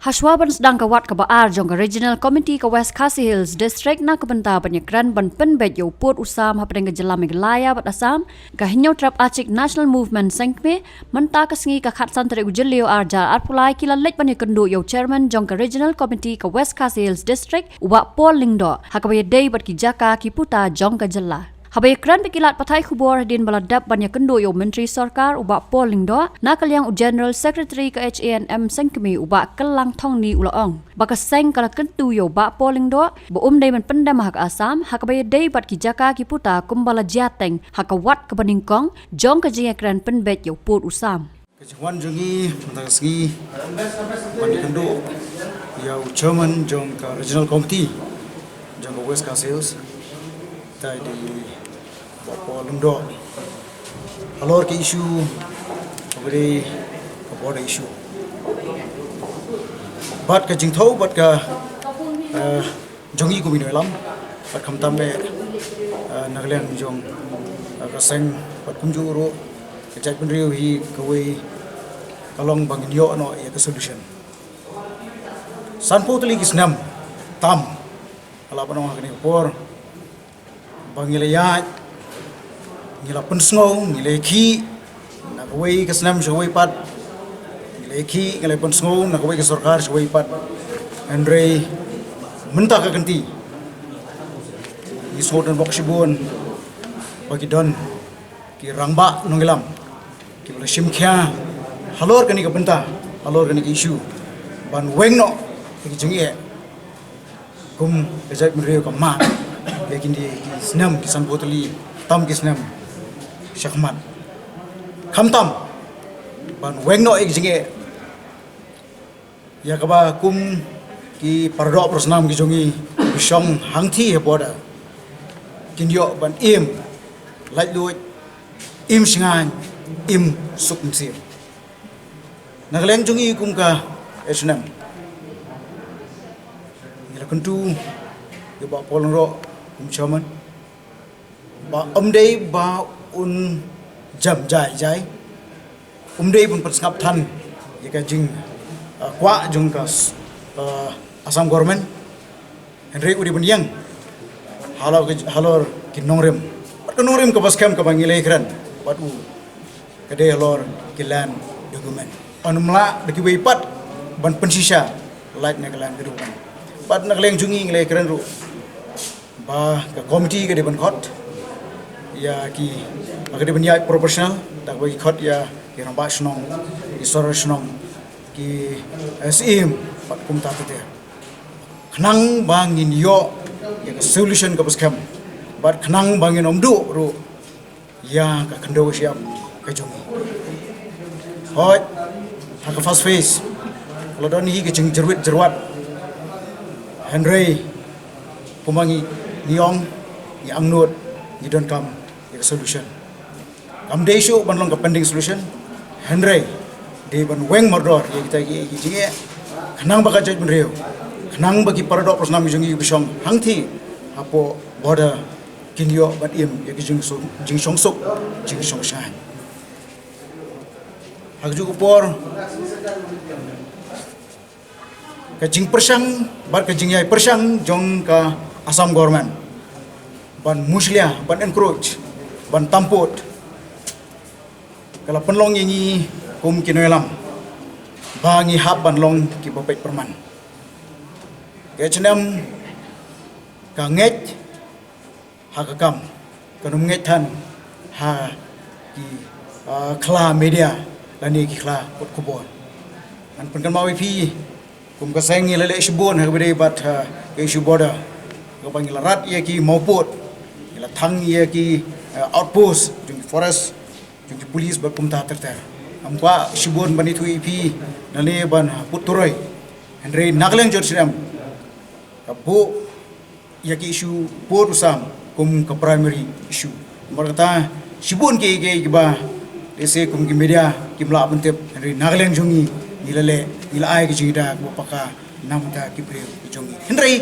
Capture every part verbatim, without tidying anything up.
Hashwa ban sdang ka wat kaba ar jong ka Regional Committee ka West Khasi Hills District na ka bynta ban ïakren ban pynbeit ïa u pud u sam hapdeng ka jylla Meghalaya bad Assam, ka Hynñiewtrep Achik National Movement Seng Kmie, mynta ka sngi ka khatsan tarik u Jylliew arhajar arphew lai ki la leit ban ïakynduh ïa u Chairman jong ka Regional Committee ka West Khasi Hills District, u Bah Paul Lyngdoh, ha kaba ïadei bad ki jaka ki puta jong ka jylla. Haba ïakren bad ki lad pathai khubor hadien ba la dep ban ïakynduh ïa u Myntri Sorkar u Bah Paul Lyngdoh, na ka liang u General Secretary ka H A N M Seng Kmie u Bah Kyllang Thongni u la ong ba ka seng ka la kyntu ïa u Bah Paul Lyngdoh ba um dei ban pyndem ha ka Assam ha kaba ïadei bad ki jaka ki puta kumba la jia teng ha ka wat kaba nyngkong jong ka jingïakren pynbeit ïa u pud u sam. Ka jingwan jong ngi mynta ka sngi ban ïakynduh ïa u Chairman jong ka Regional Committee jong ka West Khasi Hills, tai di Bah Paul Lyngdoh, halor ka issue kaba dei ka border issue. Bad ka jingthaw bad ka, eh, jong ngi kum ki nongïalam, bad khamtam eh, eh, na ka liang jong, eh, ka seng, bad kumjuh ruh ka jaitbynriew hi kawei ka long ba ngin ïoh noh ïa ka solution. Sanphew tylli ki snem tam, nga lah ban ong ha kane ka por, ba ngi la ïaid, ngi la pynsngew, ngi la ïakhih na kawei ka snem sha kawei pat, ngi la ïakhih, ngi la pynsngew na kawei ka sorkar sha kawei pat. Hynrei mynta ka kynti ngi sngewthuh bok shibun ba ki don ki rangbah nongïalam kiba la shim khia halor kane ka bynta, halor kane ka issue, ban weng noh ïa ki jingeh kum ka jaitbynriew ka mad ïa kine ki snem, ki sanphew tylli tam ki snem shakhmat. Khamtam ban weng noh ïa ki jingeh ïa kaba kum ki paradoh parasnam ki jong ngi ki shong hangthie ha border kin ïoh ban im laitluid, im shngaiñ, im suk mynsiem. Na ka liang jong ngi kum ka H A N M, ngi la kyntu ïa u Bah Paul Lyngdoh kum Chairman ba um dei ba un jem jai jai, um dei ban pynsngap than ïa ka jing, uh, kwah jong ka, uh, Assam Government. Hynrei u dei ban ïeng halor ki, halor ki nongrim bad ka nongrim kaba skhem kaba ngi la ïakren bad u, ka dei halor ki land document. Ym lah da kiwei pat ban pynshisha lait na ka land document. Bad na ka liang jong ngi ngi la ïakren ruh ba ka committee ka dei ban khot ïa ki, ba ka dei ban ïaid proportional, da kaba ki khot ïa ki rangbah shnong, ki sordar shnong, ki S M bad kumta ter ter, khnang ba ngin ïoh ïa ka solution kaba skhem bad khnang ba ngin ym duh ruh ïa ka khyndew shyiap ka jong ngi. Hooid, ha ka first phase ka la don hi ka jingjyrwit jyrwat, hynrei kumba ngi, ngi ong, ngi angnud, ngi donkam ïa ka solution. Kam dei shuh ban long ka pending solution, hynrei dei ban weng mardor ïa kita ki, ki jingeh, khnang ba ka jaitbynriew, khnang ba ki paradoh parasnam ki jong ngi kiba shong hangthie hapoh border kin ïoh ban im ïa ki jingsuk, jingshongsuk, jingshongshngaiñ. Ha kajuh ka por, ka jingpyrshang bad ka jingïai pyrshang jong ka Assam Government ban mushlia, ban encroach, ban tampud, ka la pynlong ïa ngi kum ki nongïalam ba ngi hap ban long kiba peit pyrman. Ka H A N M ka ngeit ha ka kam, kan ym ngeit than ha ki, ah, khla media lane ki khla kot khubor. Ngan pynkynmaw ïa phi, kum ka seng ngi la leh shibun ha kaba ïadei bad, ah, ka issue border, kaba ngi la rat ïa ki mawpud, ngi la thang ïa ki, ah, outpost jong ki forest, jong ki police bad kumta ter ter. Ngam kwah shibun ban ïathuh ïa phi lane ban put turoi, hynrei na ka liang jong H A N M ka buh ïa ki issue pud u sam kum ka primary issue. Namar kata shibun ki, ki, kiba lehse kum ki media kim lah ban tip, hynrei na ka liang jong ngi, ngi la leh, ngi la ai ka jingïada kaba paka na ka bynta ki briew ki jong ngi. Hynrei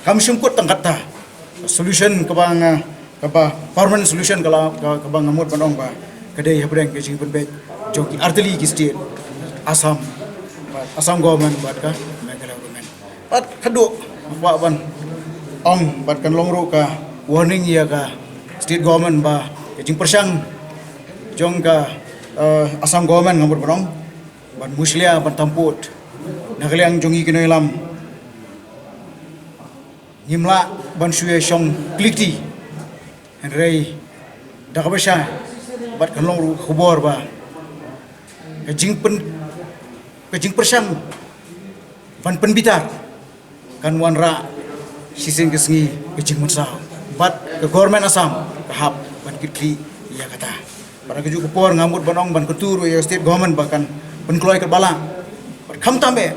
kam shym kut tang katta. Solution kaba nga, kaba permanent solution ka la, ka, kaba nga mut ban ong ba ka dei hapdeng ka jingpynbeit jong ki artylli ki state, Assam, Assam Government bad ka Bad ka duk ba ban ong bad kan long ruh ka warning ïa ka state government ba ka jingpyrshang jong ka, eh, Assam government nga mut ban ong ban mushlia ban tamput na ka liang jong ngi ki nongïalam. Ngim lah ban shu ïa shong klikti. Hynrei da kaba shai bad kan long ruh ka khubor ba ka jingpyn ka jingpyrshang ban pynbitar kan wanrah shisien ka sngi ka jingmynsaw bad ka government Assam ka hap ban kit khlieh ïa kata. Bad ha kajuh ka por nga mut ban ong ban kyntu ruh ïa state government ba kan pynkloi katba lah bad khamtam eh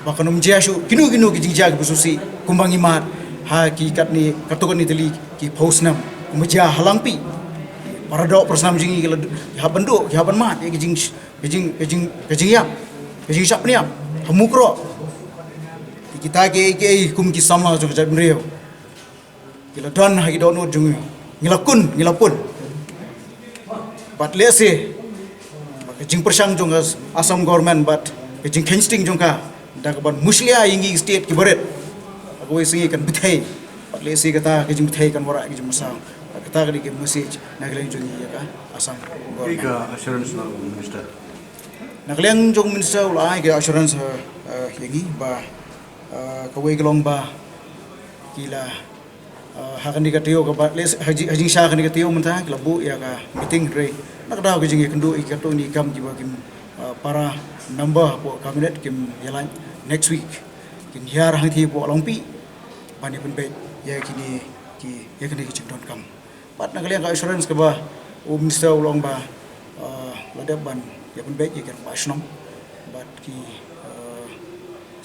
ba kan ym jia shuh kino kino ki jingjia kiba sngewsih kumba ngi mad ha ki katne katto katne tylli ki phew snem kumba jia ha Langpih. Para doh para snam jong ngi ki la du- ki hap ban duh ki hap ban mad ïa ki jing ka jing ka jing ka jingïap ka jingshah pynïap ha Mukroh. Kita kiei kiei kum ki samla jong ka jaitbynriew ki la don ha ki dohnud jong ngi, ngi la kun ngi la pun. Bad lehse ka jingpyrshang jong ka Assam government bad ka jingkheiñ sting jong ka da ka ban mushlia ïa ngi state ki barit ha kawei sngi kan bthei. Bad lehse kata ka jingbthei kan wanrah ka jingmynsaw. Bad kata ka dei ka message na ka liang jong ngi ïa ka Assam government. Ka assurance na u minister. Na ka liang jong u minister u la ai ka assurance ha, eh, ïa ngi ba, eh, kawei ka long ba ki la, eh, ha kane ka taïew kaba leh ha jing- ha jingshisha kane ka taïew mynta ki la buh ïa ka meeting hynrei na ka daw ka jingïakynduh ïa katto katne ki kam kiba kim, eh, para member hapoh cabinet kim ïalait next week kin hiar hangthie hapoh Longpih ban ïa pynbeit ïa kine ki ïa kine ki jingdonkam. Bad na ka liang ka assurance kaba u minister u la ong ba, ah, la dep ban ïa pynbeit ïa ki rangbah shnong bad ki, ah,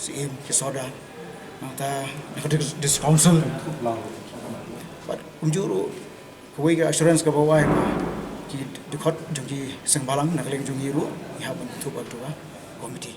syiem ki sordar nangta na ka dis- district council. Bad kumjuh ruh kawei ka assurance kaba u ai ba ki dkhot jong ki seng bhalang na ka liang jong ngi ruh ngi hap ban thuh bad ka committee.